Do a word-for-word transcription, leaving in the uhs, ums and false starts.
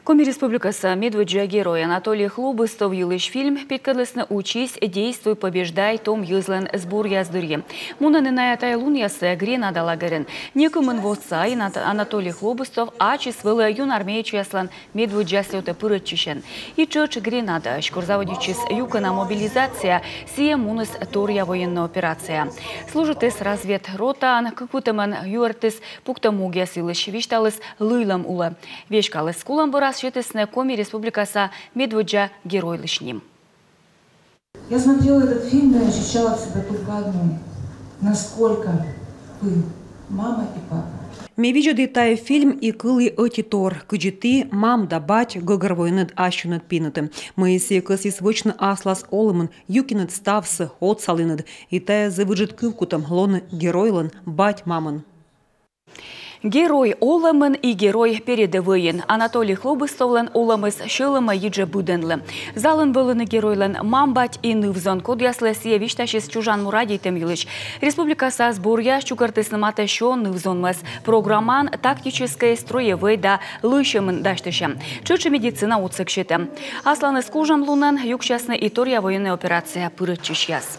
Коми Республикаса медводдза герой Анатолий Хлобыстов йылысь фильм петкӧдлісны «Учись, действуй, побеждай» том йӧзлӧн сборъяс дырйи. Мунӧны найӧ тайӧ лунъясӧ «Гренада» лагерын. Некымын во сайын Анатолий Хлобыстов ачыс вӧлі юнармеецъяслӧн медводдза слётӧ пырӧдчысьӧн. И тшӧтш «Гренадаысь», кор заводитчис юкӧна мобилизация, сійӧ муніс торъя военнӧй операцияӧ. Служитіс разведротаын, кык кутӧмӧн юӧртіс пуктӧм могъяс йылысь, висьталіс лыйлӧм улӧ. Веськаліс кулӧм бӧрас, сетісны Коми Республикаса медводдза геройлысь ним. Я смотрела этот фильм и ощущала в себе только одну. Насколько вы мама и папа. Ме видзӧді тайӧ фильм и кылі ӧти тор: кыдзи ті, мам да бать, гӧгӧрвоинныд ассьыныд пинытӧ. Мыйӧ сійӧ кӧсйис вӧчны аслас олӧмын, юкинныд ставсӧ, отсалінныд. И тайӧ зэв ыджыд кывкутӧм — лоны геройлӧн бать-мамӧн. Герой олӧмын и герой передӧвӧйын. Анатолий Хлобыстовлӧн олӧмыс сьӧлӧмӧ йиджӧ быдӧнлы. Залын вӧліны геройлӧн мам-бать и ныв-зон, кодъяслы сійӧ висьтасис чужан му радейтӧм йылысь. Республикаса сборъяс чукӧртісны матӧ сё ныв-зонмӧс. Программаын тактическӧй, строевӧй да лыйсьӧмын дасьтысьӧм, тшӧтш и медицина отсӧг сетӧм. Асланыс кужӧм лунӧн юксясны и торъя военнӧй операцияӧ пырӧдчысьяс.